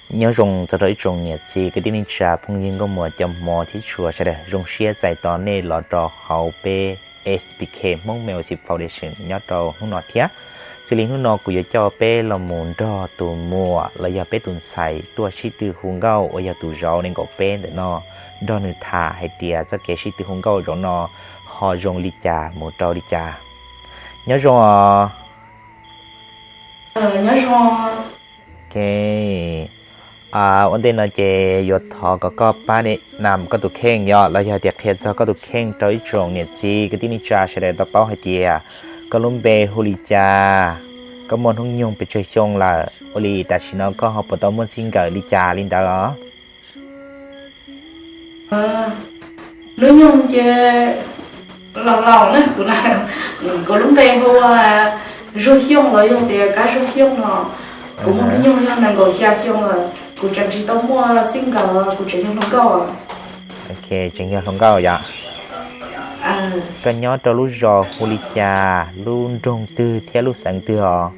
Nyob zoo txog rau ib tsoom niam txiv kwv tij neej tsa phooj ywg nkauj muam cov hmov thiab tshua sawv daws, zoo siab txais tos nej los rau hauv peb S P K Hmong Music Foundation nyob rau hnub no thiab. Xws li hnub no kuv yuav coj peb los mus nrog tus muam los yog peb tus ntxhais tuaj sib tw hu nkauj uas yog tus zauv nees nkaum peb ntawm no, nrog nws tham hais tias txoj kev sib tw hu nkauj zaum no ho zoo li cas mus rau li cas. Nyob zoo os. Ua ntej no ces yuav thov kom koj pab nam koj tus kheej yom, los yog tias qhia txog koj tus kheej rau ib tsoom niam txiv kwv tij neej tsa sawv daws tau paub hais tias koj lub npe hu li cas, koj muaj hnub nyoog pes tsawg xyoo lawm, ua li tam sim no koj ho puas tau muaj txij nkawm li cas li ntawd os? Hnub nyoog ces laus laus na, kuv, kuv lub npe hu ua Zuag Xyooj los yog tias Kab Zuag Xyooj no. Kuv muaj hnub nyoog yog nees nkaum xya xyoo lawm, kuv tseem tsis tau muaj txij nkawm, kuv tseem yog hluas nkauj. Tseem yog hluas nkauj yom. Koj nyob rau lub zos hu li cas, lub nroog twg thiab lub xeev twg os?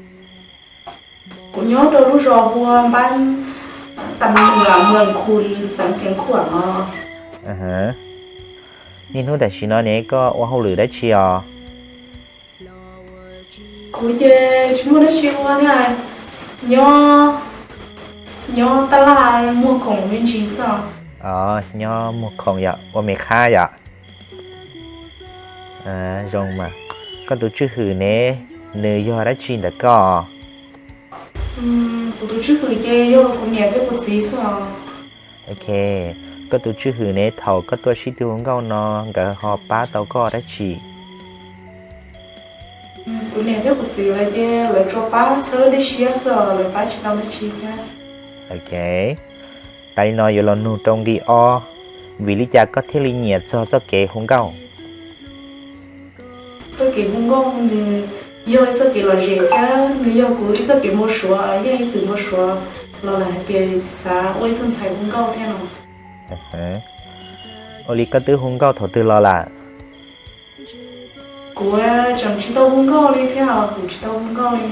Kuv nyob rau lub zos hu ua Npab, tam Muas, Muas Khus, xeev Xiav Khuam no. Niaj hnub tam sim no ne koj ua hauj lwm dab tsi os? Kuv ces tsis muaj dab tsi ua thiab, nyob, nyob tab laj muag khoom me ntsis xwb. Nyob muag khoom yom, ua me khab yom. Zoo mas. Koj tus tswj hwm ne, nws yog dab tsi ntawm koj? Kuv tus tswj hwm ces yog kuv niam thiab kuv txiv xwb os. Ok, koj tus tswj hwm ne, thaum koj tuaj sib tw hu nkauj no nkawd ho pab tau koj dab tsi? Kuv niam thiab kuv txiv lawv ces lawv tsuas pab txhawb dej siab xwb os, lawv pab tsis tau dab tsi thiab. Ok, tas li no yuav los nug rau nqi ob, vim li cas koj thiaj li nyiam txog txoj kev hu nkauj? Txoj kev hu nkauj nws yog ib txoj kev lom zem thiab nws yog kuv ib txoj kev npau suav, yeej ib txwm npau suav los lawm hais tias xav ua ib tug ntxhais hu nkauj thiab no. Ua li koj twb hu nkauj thaum twg los lawm? Kuv tseem tsis tau hu nkauj li thiab, kuv tsis tau hu nkauj li.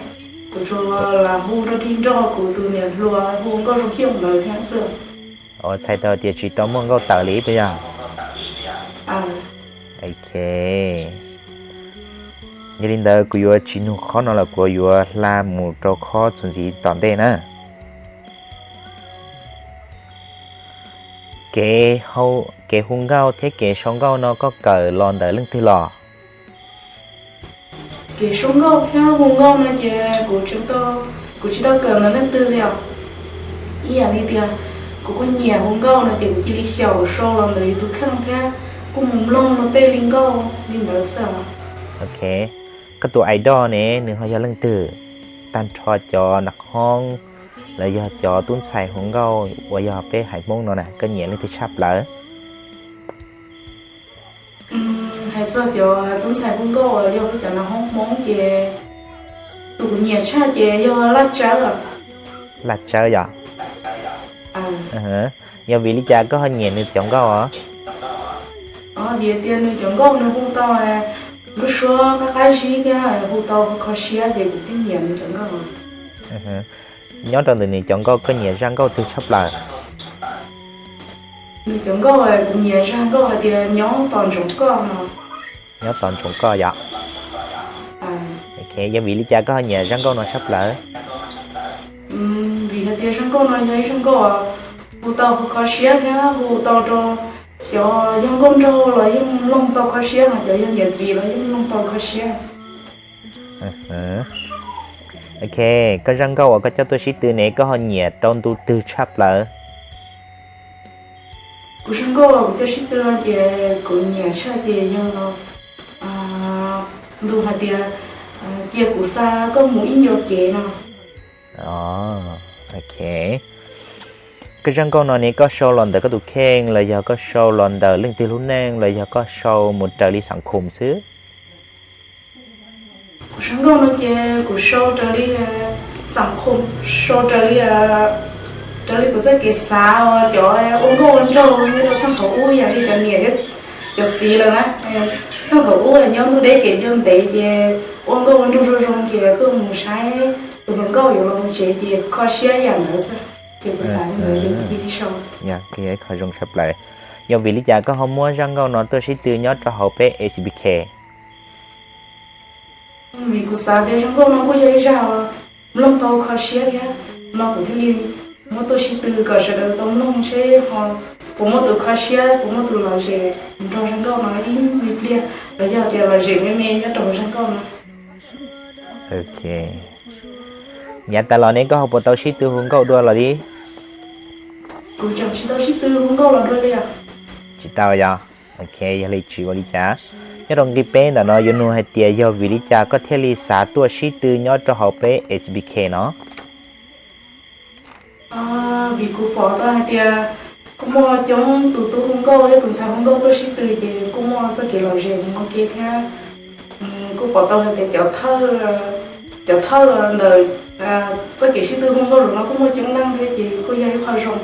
Kuv tsuas lam hu rau dig nrog kuv tus niam hluas hu nkauj zoo xyooj ntawd thiab xwb. Txhais tau tias tsis tau muaj nkauj tawm li puas yog? Ok, yog li ntawd kuv yuav tsis nug qhov no lawm, kuv yuav hla mus rau qhov txuas ntxiv tom ntej na. Kev hu nkauj thiab kev sau nkauj no koj kawm los ntawm leej twg los? Kev sau nkauj thiab hu nkauj no ces kuv, kuv tsis tau kawm ntawm leej twg li os. Ib yam li tias kuv kuj nyiam hu nkauj no ces kuv cia li xyaum sau los ntawm yus tus kheej thiab kuj mus mloog tej li nkauj li ntawd xwb. Ok, koj tus idol ne nws ho yog leej twg? Tag nrho cov nam hoob los yog cov tub ntxhais hu nkauj uas yog peb haiv Hmoob no na, koj nyiam leej twg tshaj plaws? Hais txog cov tub ntxhais hu nkauj uas yog peb cov nam hoob Hmoob ces tus kuv nyiam tshaj ces yog Laj Tsawb. Laj Tsawb yom? Yog vim li cas koj ho nyiam nws cov nkauj os? Vim tias nws cov nkauj nws hu tau lub suab qab qab zib thiab hu tau kho siab ces kuv thiaj nyiam nws cov nkauj. Nyob rau ntawm nws cov nkauj koj nyiam zaj nkauj twg tshaj plaws? Nws cov nkauj kuv nyiam zaj nkauj hais tias Nyob tos ntsoov koj no. Nyob tos ntsoov koj yom? Ok, yog vim li cas koj ho nyiam zaj nkauj no tshaj plaws? Vim hais tias zaj nkauj no yog ib zaj nkauj hu tau kho siab thiab hu tau rau cov yog nkauj nraug los yeej mloog tau kho siab, cov yog niam txiv los yeej mloog tau kho siab. Ok, koj zaj nkauj uas koj coj tuaj sib tw ne koj ho nyiam rau ntu twg tshaj plaws? Kuv zaj nkauj kuv coj sib tw ces kuv nyiam tshaj ces yog ntu hais tias Cia kuv xa koj mus ib ncua kev no. Ok, koj zaj nkauj no ne koj sau los ntawm koj tus kheej los yog koj sau los ntawm leej twg lub neej los yog koj sau mus raws li xam khum xwb? Kuv zaj nkauj no ces kuv sau raws li xam khum, sau raws li, raws li kuv txoj kev xav uas cov ua nkauj ua nraug nyob rau txheej thaum ub yam li cov niam thiab cov txiv lawm na. Txheej thaum ub nyob ntuj deb kev ncua ntev ces ua nkauj ua nraug zoo zoo ces tuaj mus saib tus hluas nkauj yuav los mus tsev ces kho siab ib yam ntawd xwb. Ces kuv xav li ntawd ces kuv cia li sau. Yog ib qho zoo tshaj plaws. Yog vim li cas koj ho muab zaj nkauj no tuaj sib tw nyob rau hauv peb S B K? Vim kuv xav tias zaj nkauj no kuj yog ib zaj mloog tau kho siab thiab, no kuv thiaj li muab tuaj sib tw kom sawv daws tau mloog seb ho puas muaj tus kho siab, puas muaj tus lom zem nrog zaj nkauj no ib me pliag, los yog tias lom zem me me nyob rau zaj nkauj no. Yav tas los ne koj ho puas tau sib tw hu nkauj dua los li? Kuv tseem tsis tau sib tw hu nkauj los dua li os. Tsis tau yog? Ok, yog li tsis ua li cas. Nyob rau nqi peb ntawm no yuav nug hais tias yog vim li cas koj thiaj li xav tuaj sib tw nyob rau hauv peb S B K no? Vim kuv pom tau hais tias kuj muaj coob tus tub hu nkauj thiab tus ntxhais hu nkauj tuaj sib tw ces kuj muaj txoj kev lom zem mus ua ke thiab. Kuj pom tau hais tias cov thawj ntawm txoj kev sib tw hu nkauj zaum no kuj muaj coob leej thiab ces kuj yog ib qho zoo,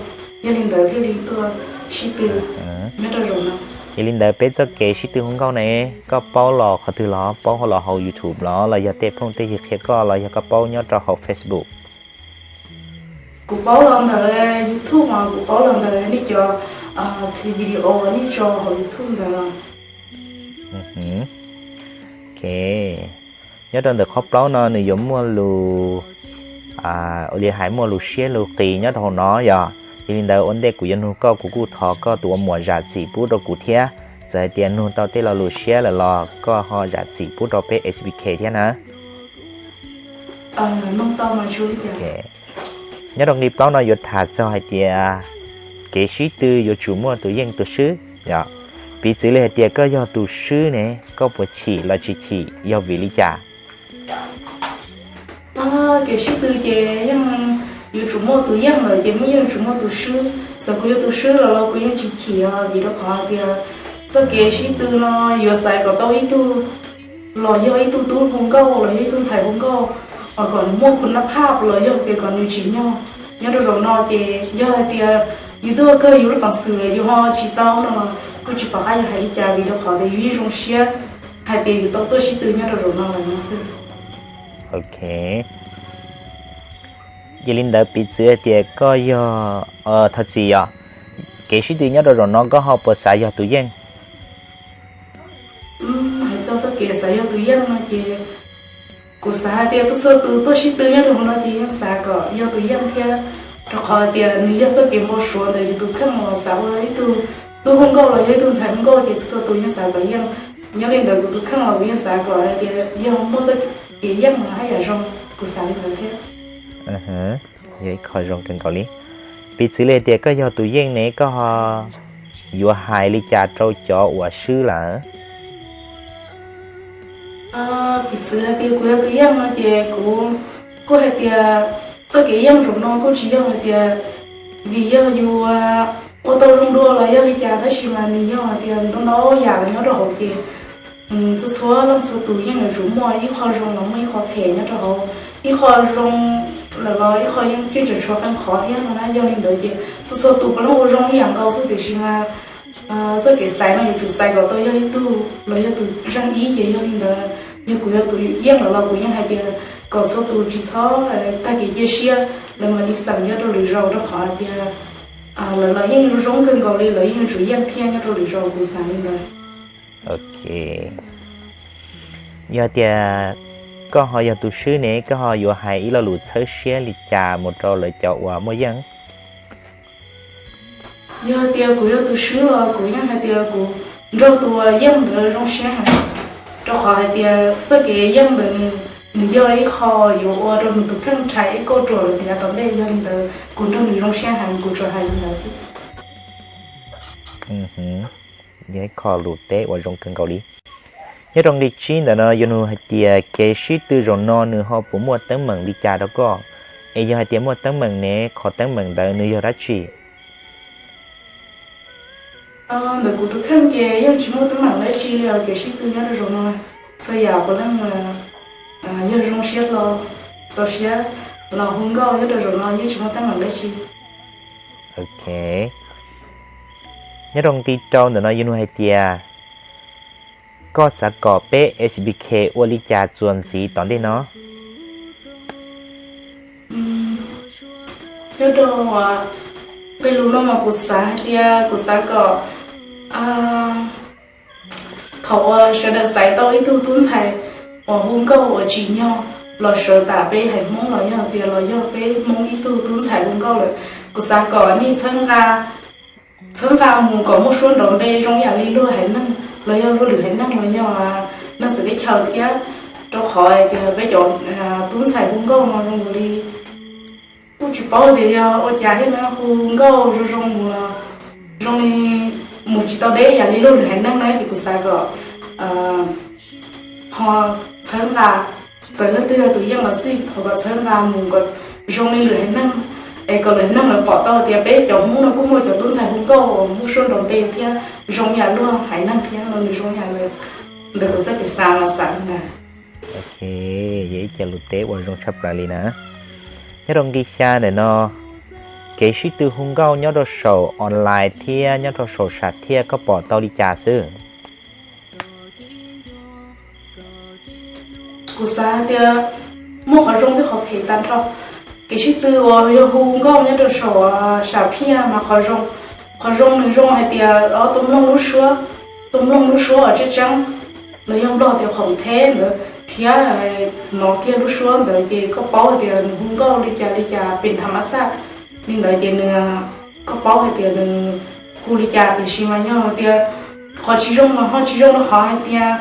yog li ntawd thiaj li tuaj sib tw nyob rau zaum no. Yog li ntawd peb txoj kev sib tw hu nkauj ne, koj paub los qhov twg los? Paub los hauv YouTube los los yog tej phooj tej ywg qhia koj los yog koj paub nyob rau hauv Facebook? Kuv paub los ntawm YouTube mas kuv paub los ntawm nej cov clip video nej tso hauv YouTube ntawd. Ok, nyob rau ntawm qhov plaub no nws yuav muaj lus, ua li hais muaj lus siab lus qis nyob rau hauv no yog. Yog li ntawd ua ntej kuv yuav nug koj kuv kuj thov koj tus ua muam zam txim pub rau kuv thiab. Txawm hais tias nug tau tej lo lus siab lawm los koj ho zam txim pub rau peb S B K thiab na. Nyob rau nqi plaub no yuav tham txog hais tias kev sib tw yuav tsum muaj tus yeej tus swb yom. Piv txwv li hais tias koj yog tus swb ne, koj puas chim los tsis chim, yog vim li cas? Kev sib tw ces yeej yuav tsum muaj tus yeej lawm ces muaj yeej yuav tsum muaj tus swb. Txawm kuv yog tus swb los los kuv yeej tsis chim os, vim rau qhov hais tias txoj kev sib tw no yuav xaiv kom tau ib tug los yog ib tug tub hu nkauj los yog ib tug ntxhais hu nkauj, kom nws muaj khun nab phaj los yog tias kom nws tsim nyog. Nyob rau zaum no ces yog hais tias yus tuaj kawg yus lub peev xwm lawm yus ho tsis tau no los kuj tsis pom qab yuav hais li cas vim rau qhov tias yus yeej zoo siab hais tias yus tau tuaj sib tw nyob rau zaum no lawm no xwb. Ok, yog li ntawd piv txwv hais tias koj yog, thov txim yog, kev sib tw nyob rau zaum no koj ho puas xav yog tus yeej? Hais txog txoj kev xav yog tus yeej no ces kuv xav hais tias txhua txhua tus tuaj sib tw nyob rau hauv no ces yeej xav kom yog tus yeej thiab, rau qhov tias nws yog txoj kev npau suav ntawm yus tus kheej los xav ua ib tug tub hu nkauj los yog ib tug ntxhais hu nkauj ces txhua txhua tus yeej xav kom yeej. Nyob li ntawd kuv tus kheej los kuv yeej xav kom hais tias yog muaj txoj kev yeej los haj yam zoo, kuv xav li ntawd thiab. Yog ib qho zoo kawg nkaus li. Piv txwv li hais tias koj yog tus yeej ne koj ho yuav hais li cas rau cov uas swb lawm? Piv txwv hais tias kuv yog tus yeej no ces kuv kuj hais tias txoj kev yeej zaum no kuj tsis yog hais tias vim yog yus ua tau zoo dua los yog li cas tab sis mas nws yog hais tias ntau ntau yam los nyob rau hauv ces txhua txhua leej txhua tus yeej yuav tsum muaj ib qho zoo los muaj ib qho phem nyob rau hauv, ib qho zoo lawm los ib qho yeej tseem tshuav qee qhov thiab no na. Yog li ntawd ces txhua txhua tus puav leej ua zoo ib yam nkaus xwb tiam sis mas txoj kev xaiv no yuav tsum xaiv kom tau yog ib tug los yog tus zeej ib ces yog li ntawd yog kuv yog tus yeej lawm los kuv yeej hais tias kom txhua tus tsis txhob tag kev cia siab, lawv mam li xeem nyob rau lwm zaus rau qhov hais tias lawv los yeej zoo kawg nkaus li, lawv yeej yuav tsum yeej thiab nyob rau lwm zaus, kuv xav li ntawd. Ok, yog tias koj ho yog tus swb ne koj ho yuav hais ib lo lus txhawb siab li cas mus rau lawv cov uas muaj yeej? Yog tias kuv yog tus swb los kuv yeej hais tias kuv nrog tus uas yeej ntawd zoo siab heev, rau qhov hais tias txoj kev yeej ntawd nws yog ib qho yuav ua rau nws tus kheej rhais ib kauj ruam lawm tiav tom ntej, yog li ntawd kuv nrog nws zoo siab heev, kuv tsuas hais li ntawd xwb. Yog ib qho lus teb uas zoo kawg nkaus li. Nyob rau nqi tsib ntawm no yuav nug hais tias kev sib tw zaum no nws ho puas muaj teeb meem li cas rau koj? Es yog hais tias muaj teeb meem ne qhov teeb meem ntawd nws yog dab tsi? Ntawm kuv tus kheej ces yeej tsis muaj teeb meem dab tsi li os, kev sib tw nyob rau zaum no txhua yam puav leej yog zoo siab hlo, txaus siab los hu nkauj nyob rau zaum no yeej tsis muaj teeb meem dab tsi. Ok, nyob rau nqi rau ntawm no yuav nug hais tias koj xav kom peb S B K ua li cas txuas ntxiv tom ntej no? Nyob rau tej lus no mas kuv xav hais tias kuv xav kom thaum uas sawv daws xaiv tau ib tug tub ntxhais uas hu nkauj uas tsim nyog los sawv tam peb haiv Hmoob los yog tias los yog peb Hmoob ib tug tub ntxhais hu nkauj lawm, kuv xav kom nej txhawb nqa, txhawb nqa mus kom muaj suab nrov npe zoo yam li luag haiv neeg los yog luag lwm haiv neeg los yog neeg txawv teb chaws thiab, rau qhov hais tias peb cov tub ntxhais hu nkauj no zoo li kuj tsis paub tias yog ua cas thiab na, hu nkauj zoo zoo mus los zoo li mus tsis tau deb yam li luag lwm haiv neeg na, ces kuv xav kom ho txhawb nqa, txawm leej twg yog tus yeej los xij, thov kom txhawb nqa mus kom zoo li lwm haiv neeg, es kom lwm haiv neeg lawv pom tau tias peb cov Hmoob no kuj muaj cov tub ntxhais hu nkauj uas muaj suab nrov npe thiab zoo yam luag haiv neeg thiab no, nws zoo yam ntawd, kuv txoj kev xav los xav li ntawd. Ok, yog ib co lus teb uas zoo tshaj plaws li na. Nyob rau nqi xya ntawm no, kev sib tw hu nkauj nyob rau saum online thiab nyob rau saum sam thiaj koj pom tau li cas xwb? Kuv xav tias muaj qhov zoo thiab qhov phem tag nrho. Kev sib tw uas yog hu nkauj nyob rau saum sam phiaj mas qhov zoo, qhov zoo nws zoo hais tias tus mloog lub suab, tus mloog lub suab uas tseeb tseeb los yog Nplog tias khoom theb ntawd thiab hnov kiag lub suab ntawd ces koj paub hais tias nws hu nkauj li cas li cas pes tham mas xaj li ntawd ces nws, koj paub hais tias nws hu li cas. Tiam sis mas yog hais tias qhov tsis zoo mas ho tsis zoo rau qhov hais tias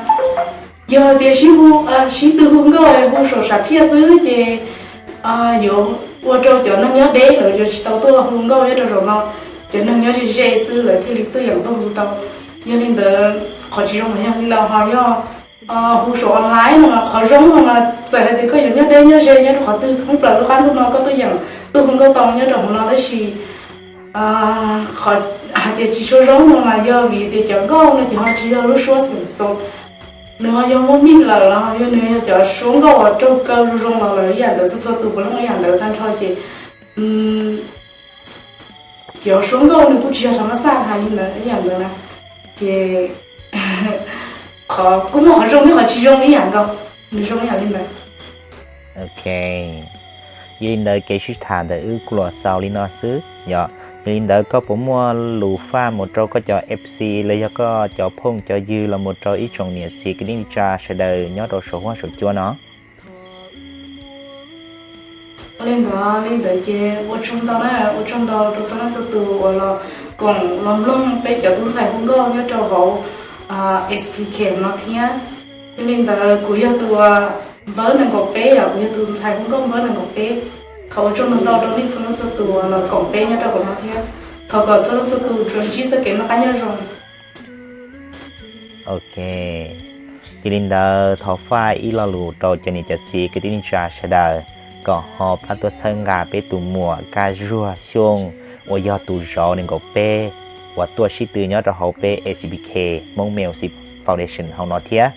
yog hais tias sib hu, sib tw hu nkauj hu saum sam phiaj xwb ces yuav ua rau cov neeg nyob deb lawv yuav tsis tau tuaj hu nkauj nyob rau saum no, cov neeg nyob ze ze xwb lawv thiaj li tuaj yeem tuaj hu tau. Yog li ntawd qhov tsis zoo mas yog li ntawd ho yog hu saum online no mas qhov zoo no mas txawm hais tias koj yuav nyob deb nyob ze nyob rau qhov twg thoob plaws lub qab ntuj no koj tuaj yeem tuaj hu nkauj tau nyob rau hauv no tab sis qhov hais tias tsis tshua zoo no mas yog vim tias cov nkauj no ces ho tsis yog lub suab xeem xoo, nws ho yog muaj mij lawm los yog nws yog cov suab nkauj uas raug kaw zoo zoo los lawm ib yam ntawd, txhua txhua tus puav leej ib yam ntawd tag nrho ces cov suab nkauj nws kuj tsis yog tham mas xaj hais li ntawd ib yam ntawd na. Ces qhov kuj muaj qhov zoo thiab qhov tsis zoo ib yam nkaus, nws zoo ib yam li ntawd. Ok, yog li ntawd kev sib tham ntawm wb kuj los xaus li no xwb yom. Yog li ntawd koj puas muaj lus faj mus rau koj cov F C los yog koj cov phooj cov ywg los mus rau ib tsoom niam txiv kwv tij neej tsa sawv daws nyob rau saum huab saum cua no? Li ntawd, li ntawd ces ua tsaug ntau na, ua tsaug ntau rau txhua leej txhua tus uas los koom los mloog peb cov tub ntxhais hu nkauj nyob rau hauv S P K no thiab. Yog li ntawd kuv yog tus npawb nees nkaum peb, yog kuv yog tus ntxhais hu nkauj npawb nees nkaum peb. Thov ua tsaug ntau ntau rau nej txhua leej txhua tus uas los koom peb nyob rau hauv no thiab. Thov kom txhua leej txhua tus tsuas ntsib txoj kev noj qab nyob zoo. Ok, yog li ntawd thov faj ib lo lus rau cov niam cov txiv kwv tij neej tsa sawv daws kom ho pab tuaj txhawb nqa peb tus muam Kab Zuag Xyooj uas yog tus zauv nees nkaum peb uas tuaj sib tw nyob rau hauv peb S P K Hmong Music Foundation hauv no thiab.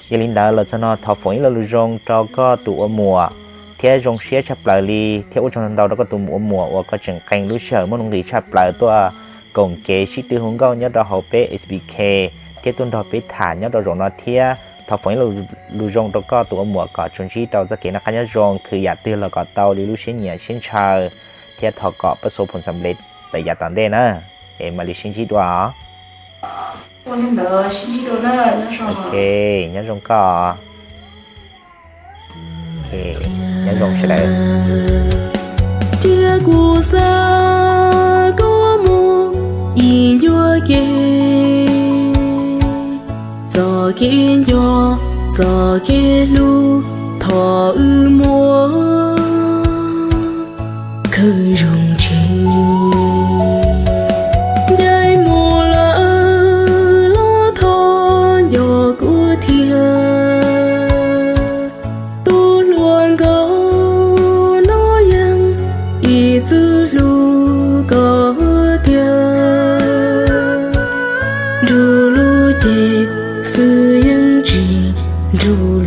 Yog li ntawd los txog no thov foom ib lo lus zoo rau koj tus ua muam thiab zoo siab tshaj plaws li thiab ua tsaug ntau rau koj tus ua muam uas koj tseem qee lub sij hawm muaj nuj nqis tshaj plaws tuaj koom kev sib tw hu nkauj nyob rau hauv peb S P K thiab tuaj nrog peb tham nyob rau zaum no thiab. Thov foom ib lo lus zoo rau koj tus ua muam kom tsuas ntsib rau txoj kev noj qab nyob zoo, khwv yam twg los kom tau li lub siab nyiam siab ntshaw thiab thov kom pab xua phoom xam le tawm yav tom ntej na. Es mam li sib ntsib dua os. Ua li ntawd sib ntsib dua na, nyob zoo. Ok, nyob zoo koj. Ok, nyob zoo sawv daws. Thiab kuv xa koj mus ib ncua ke, txoj kev nco, txoj kev hlub, thov wb muab khwv zoo tshaj. Ncaim mus lawm los thov nco kuv thiab. Tus hluas nkauj no yeej ib txwm hlub koj tiag. Nrug lub cev xwb yeej tsis nrug